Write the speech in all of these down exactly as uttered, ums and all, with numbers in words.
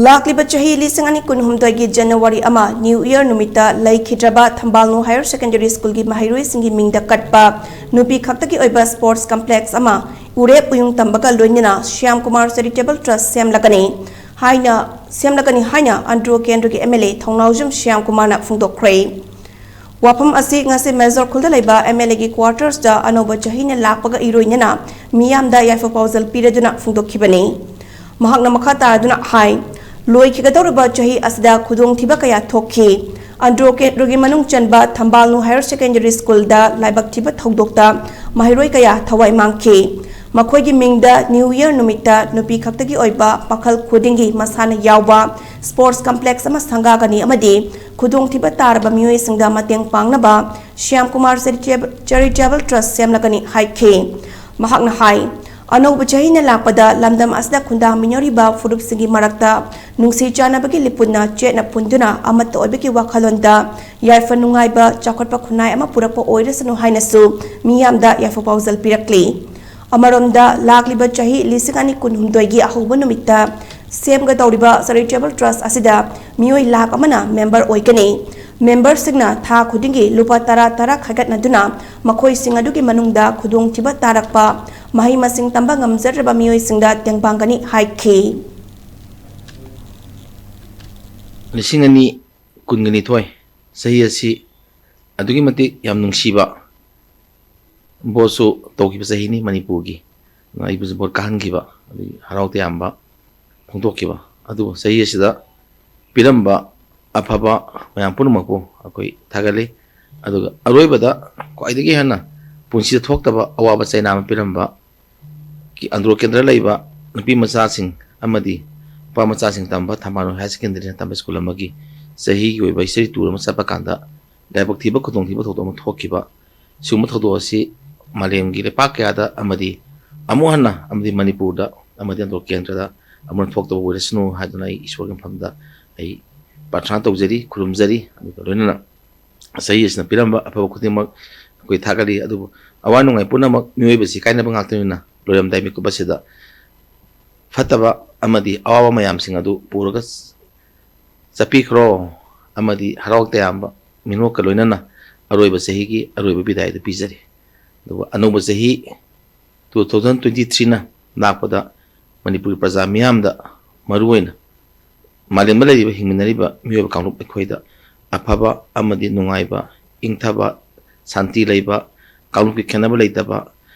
ꯂꯥꯛꯂꯤꯕ ꯆꯍꯤ ꯂꯤꯁꯤꯡ ꯑꯅꯤ ꯀꯨꯟꯍꯨꯝꯗꯣꯏꯒꯤ ꯖꯅꯋꯥꯔꯤ ꯑꯃ, ꯅ꯭ꯌꯨ ꯏꯌꯔ ꯅꯨꯃꯤꯠꯇ ꯂꯩꯈꯤꯗ꯭ꯔꯕ ꯊꯝꯕꯥꯜꯅꯨ ꯍꯥꯌꯔ ꯁꯦꯀꯦꯟꯗꯔꯤ ꯁ꯭ꯀꯨꯜꯒꯤ ꯃꯍꯩꯔꯣꯏꯁꯤꯡꯒꯤ ꯃꯤꯡꯗ ꯀꯠꯄ ꯅꯨꯄꯤ ꯈꯛꯇꯒꯤ ꯑꯣꯏꯕ ꯁ꯭ꯄꯣꯔꯠꯁ ꯀꯝꯄ꯭ꯂꯦꯛꯁ ꯑꯃ ꯎꯔꯦꯞ ꯎꯌꯨꯡ ꯇꯝꯕꯒ ꯂꯣꯏꯅꯅ ꯁ꯭ꯌꯥꯝ ꯀꯨꯃꯥꯔ ꯆꯦꯔꯤꯇꯦꯕꯜ ꯇ꯭ꯔꯁ ꯁꯦꯝꯂꯒꯅꯤ ꯍꯥꯏꯅ, ꯁꯦꯝꯂꯒꯅꯤ ꯍꯥꯏꯅ ꯑꯟꯗ꯭ꯔꯣ ꯀꯦꯟꯗ꯭ꯔꯒꯤ ꯑꯦꯝ ꯑꯦꯜ ꯑꯦ ꯊꯧꯅꯥꯎꯖꯝ ꯁ꯭ꯌꯥꯝ ꯀꯨꯃꯥꯔꯅ ꯐꯣꯡꯗꯣꯛꯈ꯭ꯔꯦ꯫ ꯋꯥꯐꯝ ꯑꯁꯤ ꯉꯁꯤ ꯃꯦꯖꯣꯔ ꯈꯨꯜꯗ ꯂꯩꯕ ꯑꯦꯝ ꯑꯦꯜ ꯑꯦꯒꯤ ꯀ꯭ꯋꯥꯔꯇꯔꯁꯇ ꯑꯅꯧꯕ ꯆꯍꯤꯅ ꯂꯥꯛꯄꯒ ꯏꯔꯣꯏꯅꯅ ꯃꯤꯌꯥꯝꯗ ꯌꯥꯏꯐ ꯄꯥꯎꯖꯦꯜ ꯄꯤꯔꯗꯨꯅ ꯐꯣꯡꯗꯣꯛꯈꯤꯕꯅꯤ꯫ ꯃꯍꯥꯛꯅ ꯃꯈꯥ ꯇꯥꯔꯗꯨꯅ ꯍꯥꯏ, ꯂꯣꯏꯈꯤꯒꯗꯧꯔꯕ ꯆꯍꯤ ꯑꯁꯤꯗ ꯈꯨꯗꯣꯡꯊꯤꯕ ꯀꯌꯥ ꯊꯣꯛꯈꯤ꯫ ꯑꯟꯗ꯭ꯔꯣ ꯀꯦꯟꯗ꯭ꯔꯒꯤ ꯃꯅꯨꯡ ꯆꯟꯕ ꯊꯝꯕꯥꯜꯅꯨ ꯍꯥꯌꯔ ꯁꯦꯀꯦꯟꯗꯔꯤ ꯁ꯭ꯀꯨꯜꯗ ꯂꯥꯏꯕꯛ ꯊꯤꯕ ꯊꯧꯗꯣꯛꯇ ꯃꯍꯩꯔꯣꯏ ꯀꯌꯥ ꯊꯋꯥꯏ ꯃꯥꯡꯈꯤ꯫ ꯃꯈꯣꯏꯒꯤ ꯃꯤꯡꯗ ꯅ꯭ꯌꯨ ꯏꯌꯔ ꯅꯨꯃꯤꯠꯇ ꯅꯨꯄꯤ ꯈꯛꯇꯒꯤ ꯑꯣꯏꯕ ꯃꯈꯜ ꯈꯨꯗꯤꯡꯒꯤ ꯃꯁꯥꯟꯅ ꯌꯥꯎꯕ ꯁ꯭ꯄꯣꯔꯠꯁ ꯀꯝꯄ꯭ꯂꯦꯛꯁ ꯑꯃ ꯁꯪꯒꯥꯒꯅꯤ ꯑꯃꯗꯤ ꯈꯨꯗꯣꯡꯊꯤꯕ ꯇꯥꯔꯕ ꯃꯤꯑꯣꯏꯁꯤꯡꯗ ꯃꯇꯦꯡ ꯄꯥꯡꯅꯕ ꯁ꯭ꯌꯥꯝ ꯀꯨꯃꯥꯔ ꯆꯦꯔꯤꯇꯦꯕ-, ꯆꯦꯔꯤꯇꯦꯕꯜ ꯇ꯭ꯔꯁ ꯁꯦꯝꯂꯒꯅꯤ ꯍꯥꯏꯈꯤ꯫ ꯃꯍꯥꯛꯅ ꯍꯥꯏ, ꯑꯅꯧꯕ ꯆꯍꯤꯅ ꯂꯥꯛꯄꯗ ꯂꯝꯗꯝ ꯑꯁꯤꯗ ꯈꯨꯟꯗꯥꯃꯤꯟꯅꯔꯤꯕ ꯐꯨꯔꯨꯞꯁꯤꯡꯒꯤ ꯃꯔꯛꯇ ꯅꯨꯡꯁꯤ ꯆꯥꯟꯅꯕꯒꯤ ꯂꯤꯄꯨꯟꯅ ꯆꯦꯠꯅ ꯄꯨꯟꯗꯨꯅ ꯑꯃꯠꯇ ꯑꯣꯏꯕꯒꯤ ꯋꯥꯈꯜꯂꯣꯟꯗ ꯌꯥꯏꯐ ꯅꯨꯡꯉꯥꯏꯕ ꯆꯥꯎꯈꯠꯄ ꯈꯨꯟꯅꯥꯏ ꯑꯃ ꯄꯨꯔꯛꯄ ꯑꯣꯏꯔꯁꯅꯨ ꯍꯥꯏꯅꯁꯨ ꯃꯤꯌꯥꯝꯗ ꯌꯥꯏꯐ ꯄꯥꯎꯖꯦꯜ ꯄꯤꯔꯛꯂꯤ꯫ ꯑꯃꯔꯣꯝꯗ, ꯂꯥꯛꯂꯤꯕ ꯆꯍꯤ ꯂꯤꯁꯤꯡ ꯑꯅꯤ ꯀꯨꯟꯍꯨꯝꯗꯣꯏꯒꯤ ꯑꯍꯧꯕ ꯅꯨꯃꯤꯠꯇ ꯁꯦꯝꯒꯗꯧꯔꯤꯕ ꯆꯦꯔꯤꯇꯦꯕꯜ ꯇ꯭ꯔꯁ ꯑꯁꯤꯗ ꯃꯤꯑꯣꯏ ꯂꯥꯈ ꯑꯃꯅ ꯃꯦꯝꯕꯔ ꯑꯣꯏꯒꯅꯤ꯫ ꯃꯦꯝꯕꯔꯁꯤꯡꯅ ꯊꯥ ꯈꯨꯗꯤꯡꯒꯤ ꯂꯨꯄꯥ ꯇꯔꯥ ꯇꯔꯥ ꯈꯥꯏꯒꯠꯅꯗꯨꯅ ꯃꯈꯣꯏꯁꯤꯡ ꯑꯗꯨꯒꯤ ꯃꯅꯨꯡꯗ ꯈꯨꯗꯣꯡꯊꯤꯕ ꯇꯥꯔꯛꯄ ꯃꯍꯩ ꯃꯁꯤꯡ ꯇꯝꯕ ꯉꯝꯖꯗ꯭ꯔꯕ ꯃꯤꯑꯣꯏꯁꯤꯡꯗ ꯇꯦꯡꯕꯥꯡꯒꯅꯤ ꯍꯥꯏꯈꯤ꯫ ꯂꯤꯁꯤꯡ ꯑꯅꯤ ꯀꯨꯟꯒ ꯅꯤꯊꯣꯏ ꯆꯍꯤ ꯑꯁꯤ ꯑꯗꯨꯛꯀꯤ ꯃꯇꯤꯛ ꯌꯥꯝ ꯅꯨꯡꯁꯤꯕ ꯚꯣꯠꯁꯨ ꯇꯧꯈꯤꯕ ꯆꯍꯤꯅꯤ ꯃꯅꯤꯄꯨꯔꯒꯤ꯫ ꯑꯩꯕꯨꯁꯨ ꯚꯣꯠ ꯀꯥꯍꯟꯈꯤꯕ, ꯑꯗꯒꯤ ꯍꯔꯥꯎ ꯇꯌꯥꯝꯕ ꯐꯣꯡꯗꯣꯛꯈꯤꯕ꯫ ꯑꯗꯨꯕꯨ ꯆꯍꯤ ꯑꯁꯤꯗ ꯄꯤꯔꯝꯕ ꯑꯐꯕ ꯃꯌꯥꯝ ꯄꯨꯝꯅꯃꯛꯄꯨ ꯑꯩꯈꯣꯏ ꯊꯥꯒꯠꯂꯤ꯫ ꯑꯗꯨꯒ ꯑꯔꯣꯏꯕꯗ ꯈ꯭ꯋꯥꯏꯗꯒꯤ ꯍꯦꯟꯅ ꯄꯨꯟꯁꯤꯗ ꯊꯣꯛꯇꯕ ꯑꯋꯥꯕ ꯆꯩꯅꯥ ꯑꯃ ꯄꯤꯔꯝꯕ ꯀꯤ-, ꯑꯟꯗ꯭ꯔꯣ ꯀꯦꯟꯗ꯭ꯔ ꯂꯩꯕ ꯅꯨꯄꯤ ꯃꯆꯥꯁꯤꯡ ꯑꯃꯗꯤ ꯅꯨꯄꯥ ꯃꯆꯥꯁꯤꯡ ꯇꯝꯕ ꯊꯝꯕꯥꯜꯅꯨ ꯍꯥꯌꯔ ꯁꯦꯀꯦꯟꯗꯔꯤ ꯇꯝꯕ ꯁ꯭ꯀꯨꯜ ꯑꯃꯒꯤ ꯆꯍꯤꯒꯤ ꯑꯣꯏꯕ ꯍꯤꯁꯇꯔꯤ ꯇꯨꯔ ꯑꯃ ꯆꯠꯄ ꯀꯥꯟꯗ ꯂꯥꯏꯕꯛ ꯊꯤꯕ ꯈꯨꯗꯣꯡꯊꯤꯕ ꯊꯧꯗꯣꯛ ꯑꯃ ꯊꯣꯛꯈꯤꯕ꯫ ꯁꯤꯒꯨꯝꯕ ꯊꯧꯗꯣꯛ ꯑꯁꯤ ꯃꯥꯂꯦꯝꯒꯤ ꯂꯩꯄꯥꯛ ꯀꯌꯥꯗ ꯑꯃꯗꯤ ꯑꯃꯨꯛ ꯍꯟꯅ ꯑꯃꯗꯤ ꯃꯅꯤꯄꯨꯔꯗ ꯑꯃꯗꯤ ꯑꯟꯗ꯭ꯔꯣ ꯀꯦꯟꯗ꯭ꯔꯗ ꯑꯃꯨꯛ ꯍꯟꯅ ꯊꯣꯛꯇꯕ ꯑꯣꯏꯔꯁꯅꯨ ꯍꯥꯏꯗꯨꯅ ꯑꯩ ꯏꯁꯣꯔꯒꯤ ꯃꯐꯝꯗ ꯑꯩ ꯄ꯭ꯔꯥꯔꯊꯅꯥ ꯇꯧꯖꯔꯤ, ꯈꯨꯔꯨꯝꯖꯔꯤ꯫ ꯑꯗꯨꯒ ꯂꯣꯏꯅꯅ ꯆꯍꯤ ꯑꯁꯤꯅ ꯄꯤꯔꯝꯕ ꯑꯐꯕ ꯈꯨꯗꯤꯡꯃꯛ ꯑꯩꯈꯣꯏ ꯊꯥꯒꯠꯂꯤ꯫ ꯑꯗꯨꯕꯨ ꯑꯋꯥ ꯅꯨꯡꯉꯥꯏ ꯄꯨꯝꯅꯃꯛ ꯃꯤꯑꯣꯏꯕꯁꯤ ꯀꯥꯏꯅꯕ ꯉꯥꯛꯇꯅꯤꯅ ꯂꯣꯏꯔꯝꯗꯥꯏ ꯃꯤꯀꯨꯞ ꯑꯁꯤꯗ ꯐꯠꯇꯕ ꯑꯃꯗꯤ ꯑꯋꯥꯕ ꯃꯌꯥꯝꯁꯤꯡ ꯑꯗꯨ ꯄꯨꯔꯒ ꯆꯠꯄꯤꯈ꯭ꯔꯣ ꯑꯃꯗꯤ ꯍꯔꯥꯎ ꯇꯌꯥꯝꯕ ꯃꯤꯅꯣꯛꯀ ꯂꯣꯏꯅꯅ ꯑꯔꯣꯏꯕ ꯆꯍꯤꯒꯤ ꯑꯔꯣꯏꯕ ꯕꯤꯗꯥꯏꯗꯨ ꯄꯤꯖꯔꯤ꯫ ꯑꯗꯨꯒ ꯑꯅꯧꯕ ꯆꯍꯤ two thousand twenty three ꯅ ꯂꯥꯛꯄꯗ ꯃꯅꯤꯄꯨꯔꯒꯤ ꯄ꯭ꯔꯖꯥ ꯃꯤꯌꯥꯝꯗ, ꯃꯔꯨꯑꯣꯏꯅ ꯃꯥꯂꯦꯝꯗ ꯂꯩꯔꯤꯕ, ꯍꯤꯡꯃꯤꯟꯅꯔꯤꯕ ꯃꯤꯑꯣꯏꯕ ꯀꯥꯡꯂꯨꯞ ꯑꯩꯈꯣꯏꯗ ꯑꯐꯕ ꯑꯃꯗꯤ ꯅꯨꯡꯉꯥꯏꯕ, ꯏꯪꯊꯕ, ꯁꯥꯟꯇꯤ ꯂꯩꯕ, ꯀꯥꯡꯂꯨꯞꯀꯤ ꯈꯦꯠꯅꯕ ꯂꯩꯇꯕ,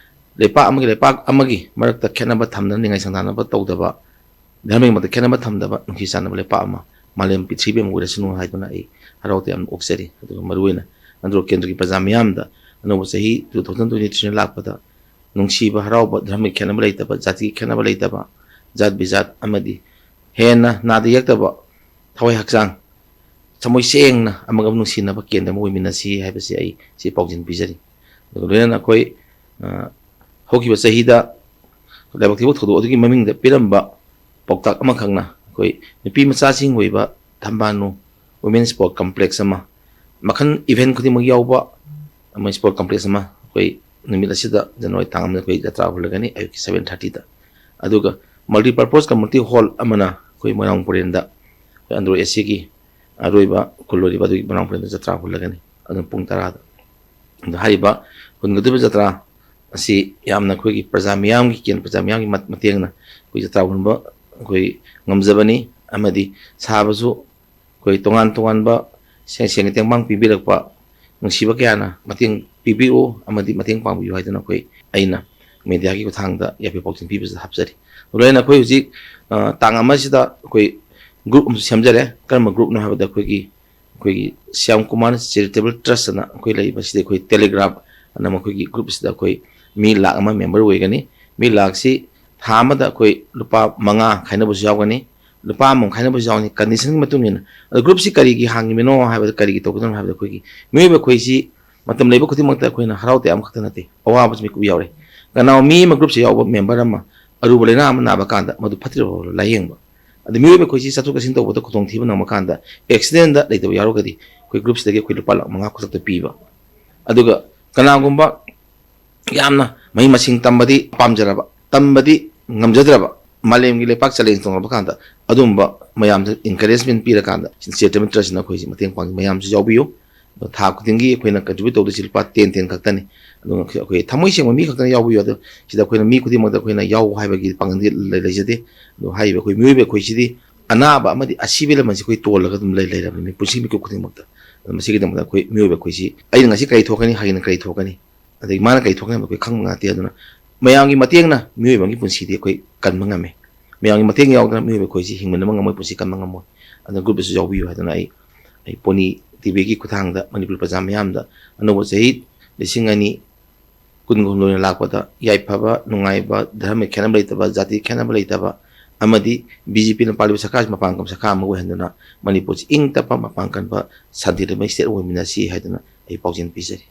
ꯂꯩꯄꯥꯛ ꯑꯃꯒꯤ ꯂꯩꯄꯥꯛ ꯑꯃꯒꯤ ꯃꯔꯛꯇ ꯈꯦꯠꯅꯕ ꯊꯝꯗꯅ, ꯅꯤꯡꯉꯥꯏ ꯁꯪꯗꯥꯅꯕ ꯇꯧꯗꯕ, ꯙꯔꯃꯒꯤ ꯃꯔꯛꯇ ꯈꯦꯠꯅꯕ ꯊꯝꯗꯕ, ꯅꯨꯡꯁꯤ ꯆꯥꯟꯅꯕ ꯂꯩꯄꯥꯛ ꯑꯃ ꯃꯥꯂꯦꯝ ꯄ꯭ꯔꯤꯊꯤꯕꯤ ꯑꯃ ꯑꯣꯏꯔꯁꯅꯨ ꯍꯥꯏꯗꯨꯅ ꯑꯩ ꯍꯔꯥꯎ ꯇꯌꯥꯝꯅ ꯑꯣꯛꯆꯔꯤ꯫ ꯑꯗꯨꯒ ꯃꯔꯨꯑꯣꯏꯅ ꯑꯟꯗ꯭ꯔꯣ ꯀꯦꯟꯗ꯭ꯔꯒꯤ ꯄ꯭ꯔꯖꯥ ꯃꯤꯌꯥꯝꯗ ꯑꯅꯧꯕ ꯆꯍꯤ two thousand twenty three ꯂꯥꯛꯄꯗ ꯅꯨꯡꯁꯤꯕ, ꯍꯔꯥꯎꯕ, ꯙꯔꯃꯒꯤ ꯈꯦꯠꯅꯕ ꯂꯩꯇꯕ, ꯖꯥꯇꯤꯒꯤ ꯈꯦꯠꯅꯕ ꯂꯩꯇꯕ, ꯖꯥꯠ ꯕꯤꯖꯥꯠ ꯑꯃꯗꯤ ꯍꯦꯟꯅ ꯅꯥꯗ ꯌꯦꯛꯇꯕ, ꯊꯋꯥꯏ ꯍꯛꯆꯥꯡ, ꯊꯃꯣꯏ ꯁꯦꯡꯅ ꯑꯃꯒ ꯑꯃꯒ ꯅꯨꯡꯁꯤꯅꯕ ꯀꯦꯟꯗ꯭ꯔ ꯑꯃ ꯑꯣꯏꯃꯤꯟꯅꯁꯤ ꯍꯥꯏꯕꯁꯤ ꯑꯩ ꯁꯤ ꯄꯥꯎꯖꯦꯜ ꯄꯤꯖꯔꯤ꯫ ꯑꯗꯨꯒ ꯂꯣꯏꯅꯅ ꯑꯩꯈꯣꯏ, ꯑ, ꯍꯧꯈꯤꯕ ꯆꯍꯤꯗ ꯂꯥꯏꯕꯛ ꯊꯤꯕ ꯊꯧꯗꯣꯛ ꯑꯗꯨꯒꯤ ꯃꯃꯤꯡꯗ ꯄꯤꯔꯝꯕ ꯄꯥꯎꯇꯥꯛ ꯑꯃꯈꯛꯅ, ꯑꯩꯈꯣꯏ ꯅꯨꯄꯤ ꯃꯆꯥꯁꯤꯡ ꯑꯣꯏꯕ ꯊꯝꯕꯥꯜꯅꯨ Women Sport Complex ꯑꯃ, ꯃꯈꯜ event ꯈꯨꯗꯤꯡꯃꯛ ꯌꯥꯎꯕ ꯑꯃ sport complex ꯑꯃ ꯑꯩꯈꯣꯏ ꯅꯨꯃꯤꯠ ꯑꯁꯤꯗ, ꯖꯅꯋꯥꯔꯤ ꯇꯥꯡ ꯑꯃꯗ ꯑꯩꯈꯣꯏ ꯖꯇ꯭ꯔꯥ ꯍꯨꯜꯂꯒꯅꯤ, ꯑꯌꯨꯛꯀꯤ seven thirty ꯗ꯫ ꯑꯗꯨꯒ multipurpose community hall ꯑꯃꯅ ꯑꯩꯈꯣꯏ ꯃꯣꯏꯔꯥꯡ ꯄꯨꯔꯦꯟꯗ ꯑꯩꯈꯣꯏ ꯑꯟꯗ꯭ꯔꯣ AC ꯒꯤ ꯑꯔꯣꯏꯕ ꯈꯨꯜ ꯑꯣꯏꯔꯤꯕ ꯑꯗꯨꯒꯤ ꯃꯣꯏꯔꯥꯡ ꯄꯨꯔꯦꯟꯗ ꯖꯇ꯭ꯔꯥ ꯍꯨꯜꯂꯒꯅꯤ꯫ ꯑꯗꯨꯝ ꯄꯨꯡ ꯇꯔꯥꯗ꯫ ꯑꯗꯣ ꯍꯥꯏꯔꯤꯕ ꯍꯨꯟꯒꯗꯧꯔꯤꯕ ꯖꯇ꯭ꯔꯥ ꯑꯁꯤ ꯌꯥꯝꯅ ꯑꯩꯈꯣꯏꯒꯤ ꯄ꯭ꯔꯖꯥ ꯃꯤꯌꯥꯝꯒꯤ, ꯀꯦꯟꯗ꯭ꯔ ꯄ꯭ꯔꯖꯥ ꯃꯤꯌꯥꯝꯒꯤ ꯃꯠ-, ꯃꯇꯦꯡꯅ ꯑꯩꯈꯣꯏ ꯖꯇ꯭ꯔꯥ ꯍꯨꯟꯕ ꯑꯩꯈꯣꯏ ꯉꯝꯖꯕꯅꯤ꯫ ꯑꯃꯗꯤ ꯁꯥꯕꯁꯨ ꯑꯩꯈꯣꯏ ꯇꯣꯉꯥꯟ ꯇꯣꯉꯥꯟꯕ ꯁꯦꯟ-, ꯁꯦꯟꯒꯤ ꯇꯦꯡꯕꯥꯡ ꯄꯤꯕꯤꯔꯛꯄ ꯅꯨꯡꯁꯤꯕ ꯀꯌꯥꯅ ꯃꯇꯦꯡ ꯄꯤꯕꯤꯔꯛꯎ ꯑꯃꯗꯤ ꯃꯇꯦꯡ ꯄꯥꯡꯕꯤꯌꯨ ꯍꯥꯏꯗꯨꯅ ꯑꯩꯈꯣꯏ, ꯑꯩꯅ media ꯒꯤ ꯈꯨꯠꯊꯥꯡꯗ ꯌꯥꯏꯐ ꯄꯥꯎꯖꯦꯜ ꯄꯤꯕꯁꯤꯗ ꯍꯥꯞꯆꯔꯤ꯫ ꯑꯗꯨ ꯂꯣꯏꯅꯅ ꯑꯩꯈꯣꯏ ꯍꯧꯖꯤꯛ, ꯑ, ꯇꯥꯡ ꯑꯃꯁꯤꯗ ꯑꯩꯈꯣꯏ group ꯑꯃꯁꯨ ꯁꯦꯝꯖꯔꯦ꯫ ꯀꯔꯝꯕ group ꯅꯣ ꯍꯥꯏꯕꯗ ꯑꯩꯈꯣꯏꯒꯤ, ꯑꯩꯈꯣꯏꯒꯤ ꯁ꯭ꯌꯥꯝ ꯀꯨꯃꯥꯔ Charitable Trust ꯑꯅ ꯑꯩꯈꯣꯏ ꯂꯩ꯫ ꯃꯁꯤꯗ ꯑꯩꯈꯣꯏ Telegram ꯑꯅ ꯃꯈꯣꯏꯒꯤ group ꯑꯁꯤꯗ ꯑꯩꯈꯣꯏ ꯃꯤ ꯂꯥꯈ ꯑꯃ member ꯑꯣꯏꯒꯅꯤ꯫ ꯃꯤ ꯂꯥꯈꯁꯤ ꯊꯥ ꯑꯃꯗ ꯑꯩꯈꯣꯏ ꯂꯨꯄꯥ ꯃꯉꯥ ꯈꯥꯏꯅꯕꯁꯨ ꯌꯥꯎꯒꯅꯤ, ꯂꯨꯄꯥ ꯑꯃꯃꯝ ꯈꯥꯏꯅꯕꯁꯨ ꯌꯥꯎꯒꯅꯤ, condition ꯒꯤ ꯃꯇꯨꯡ ꯏꯟꯅ꯫ ꯑꯗꯣ group ꯁꯤ ꯀꯔꯤꯒꯤ ꯍꯥꯡꯉꯤꯕꯅꯣ ꯍꯥꯏꯕꯗ, ꯀꯔꯤꯒꯤ ꯇꯧꯒꯗꯕꯅꯣ ꯍꯥꯏꯕꯗ, ꯑꯩꯈꯣꯏꯒꯤ ꯃꯤꯑꯣꯏꯕ ꯑꯩꯈꯣꯏꯁꯤ ꯃꯇꯝ ꯂꯩꯕ ꯈꯨꯗꯤꯡꯃꯛꯇ ꯑꯩꯈꯣꯏꯅ ꯍꯔꯥꯎ ꯇꯌꯥꯝꯕ ꯈꯛꯇ ꯅꯠꯇꯦ, ꯑꯋꯥꯕꯁꯨ ꯃꯤꯀꯨꯞ ꯌꯥꯎꯔꯦ꯫ ꯀꯅꯥꯒꯨꯝꯕ ꯃꯤ ꯑꯃ group ꯁꯤ ꯌꯥꯎꯕ member ꯑꯃ ꯑꯔꯨꯕ ꯂꯥꯏꯅꯥ ꯑꯃ ꯅꯥꯕ ꯀꯥꯟꯗ ꯃꯗꯨ ꯐꯠꯇ꯭ꯔꯕ ꯂꯥꯏꯌꯦꯡꯕ, ꯑꯗ ꯃꯤꯑꯣꯏꯕ ꯑꯩꯈꯣꯏꯁꯤ ꯆꯠꯊꯣꯛ ꯆꯠꯁꯤꯟ ꯇꯧꯕꯗ ꯈꯨꯗꯣꯡꯊꯤꯕ ꯅꯪꯕ ꯀꯥꯟꯗ, accident ꯗ ꯂꯩꯇꯕ ꯌꯥꯎꯔꯒꯗꯤ, ꯑꯩꯈꯣꯏ group ꯁꯤꯗꯒꯤ ꯑꯩꯈꯣꯏ ꯂꯨꯄꯥ ꯂꯥꯈ ꯃꯉꯥ ꯈꯨꯗꯛꯇ ꯄꯤꯕ꯫ ꯑꯗꯨꯒ ꯀꯅꯥꯒꯨꯝꯕ ꯌꯥꯝꯅ ꯃꯍꯩ ꯃꯁꯤꯡ ꯇꯝꯕꯗꯤ ꯄꯥꯝꯖꯔꯕ, ꯇꯝꯕꯗꯤ ꯉꯝꯖꯗ꯭ꯔꯕ, ꯃꯥꯂꯦꯝꯒꯤ ꯂꯩꯄꯥꯛ ꯆꯦꯂꯦꯟꯖ ꯇꯧꯅꯔꯛꯄ ꯀꯥꯟꯗ ꯑꯗꯨꯝꯕ ꯃꯌꯥꯝꯗ ꯏꯟꯀꯔꯦꯖꯃꯦꯟ ꯄꯤꯔꯀꯥꯟꯗ ꯁꯤꯅ ꯆꯦꯔꯤꯇꯦꯕꯜ ꯇ꯭ꯔꯁꯁꯤꯅ ꯑꯩꯈꯣꯏꯁꯤ ꯃꯇꯦꯡ ꯄꯥꯡꯉꯤ꯫ ꯃꯌꯥꯝꯁꯨ ꯌꯥꯎꯕꯤꯌꯨ꯫ ꯑꯗꯣ ꯊꯥ ꯈꯨꯗꯤꯡꯒꯤ ꯑꯩꯈꯣꯏꯅ ꯀꯟꯇ꯭ꯔꯤꯕ꯭ꯌꯨꯠ ꯇꯧꯗꯣꯏꯁꯤ ꯂꯨꯄꯥ ꯇꯦꯟ ꯇꯦꯟ ꯈꯛꯇꯅꯤ꯫ ꯑꯗꯨꯅ ꯑꯩꯈꯣꯏ ꯊꯃꯣꯏ ꯁꯦꯡꯕ ꯃꯤ ꯈꯛꯇꯅ ꯌꯥꯎꯕꯤꯌꯨ꯫ ꯑꯗꯣ ꯁꯤꯗ ꯑꯩꯈꯣꯏꯅ ꯃꯤ ꯈꯨꯗꯤꯡꯃꯛꯇ ꯑꯩꯈꯣꯏꯅ ꯌꯥꯎ ꯍꯥꯏꯕꯒꯤ ꯄꯥꯡꯒꯜꯗꯤ ꯂꯩ-, ꯂꯩꯖꯗꯦ꯫ ꯑꯗꯣ ꯍꯥꯏꯔꯤꯕ ꯑꯩꯈꯣꯏ ꯃꯤꯑꯣꯏꯕ ꯑꯩꯈꯣꯏꯁꯤꯗꯤ ꯑꯅꯥꯕ ꯑꯃꯗꯤ ꯑꯁꯤꯕ ꯂꯃꯟꯁꯤ ꯑꯩꯈꯣꯏ ꯇꯣꯜꯂꯒ ꯑꯗꯨꯝ ꯂꯩ-, ꯂꯩꯔꯕꯅꯤ ꯄꯨꯟꯁꯤ ꯃꯤꯀꯨꯞ ꯈꯨꯗꯤꯡꯃꯛꯇ꯫ ꯑꯗꯣ ꯃꯁꯤꯒꯤꯗꯃꯛꯇ ꯑꯩꯈꯣꯏ ꯃꯤꯑꯣꯏꯕ ꯑꯩꯈꯣꯏꯁꯤ ꯑꯩꯅ ꯉꯁꯤ ꯀꯔꯤ ꯊꯣꯛꯀꯅꯤ, ꯍꯌꯦꯡꯅ ꯀꯔꯤ ꯊꯣꯛꯀꯅꯤ, ꯑꯗꯒꯤ ꯃꯥꯅ ꯀꯔꯤ ꯊꯣꯛꯀꯅꯤ ꯍꯥꯏꯕ ꯑꯩꯈꯣꯏ ꯈꯪꯕ ꯉꯝꯗꯦ꯫ ꯑꯗꯨꯅ ꯃꯌꯥꯝꯒꯤ ꯃꯇꯦꯡꯅ ꯃꯤꯑꯣꯏꯕ ꯑꯃꯒꯤ ꯄꯨꯟꯁꯤꯗꯤ ꯑꯩꯈꯣꯏ ꯀꯟꯕ ꯉꯝꯃꯤ꯫ ꯃꯌꯥꯝꯒꯤ ꯃꯇꯦꯡ ꯌꯥꯎꯗꯅ ꯃꯤꯑꯣꯏꯕ ꯑꯩꯈꯣꯏꯁꯤ ꯍꯤꯡꯃꯤꯟꯅꯕ ꯉꯝꯃꯣꯏ, ꯄꯨꯟꯁꯤ ꯀꯟꯕ ꯉꯝꯃꯣꯏ꯫ ꯑꯗꯨꯅ ꯒ꯭ꯔꯨꯞꯇꯁꯨ ꯌꯥꯎꯕꯤꯌꯨ ꯍꯥꯏꯗꯅ ꯑꯩ, ꯑꯩ ꯄꯣꯅꯤ ꯇꯤꯚꯤꯒꯤ ꯈꯨꯠꯊꯥꯡꯗ ꯃꯅꯤꯄꯨꯔ ꯄ꯭ꯔꯖꯥ ꯃꯤꯌꯥꯝꯗ ꯑꯅꯧꯕ ꯆꯍꯤ ꯂꯤꯁꯤꯡ ꯑꯅꯤ ꯀꯨꯟꯍꯨꯝꯗꯣꯏꯅ ꯂꯥꯛꯄꯗ ꯌꯥꯏꯐꯕ, ꯅꯨꯡꯉꯥꯏꯕ, ꯙꯔꯃ ꯈꯦꯠꯅꯕ ꯂꯩꯇꯕ, ꯖꯥꯇꯤ ꯈꯦꯠꯅꯕ ꯂꯩꯇꯕ ꯑꯃꯗꯤ ꯕꯤ ꯖꯦ ꯄꯤꯅ ꯄꯥꯜꯂꯤꯕ ꯁꯔꯀꯥꯔꯁꯤ ꯃꯄꯥꯟ ꯀꯝꯕ ꯁꯔꯀꯥꯔ ꯑꯃ ꯑꯣꯏꯍꯟꯗꯨꯅ ꯃꯅꯤꯄꯨꯔꯁꯤ ꯏꯪ ꯇꯞꯄ, ꯃꯄꯥꯟ ꯀꯟꯕ, ꯁꯥꯟꯇꯤ ꯂꯩꯕ ꯁ꯭ꯇꯦꯠ ꯑꯣꯏꯃꯤꯟꯅꯁꯤ ꯍꯥꯏꯗꯨꯅ ꯑꯩ ꯄꯥꯎꯖꯦꯜ ꯄꯤꯖꯔꯤ꯫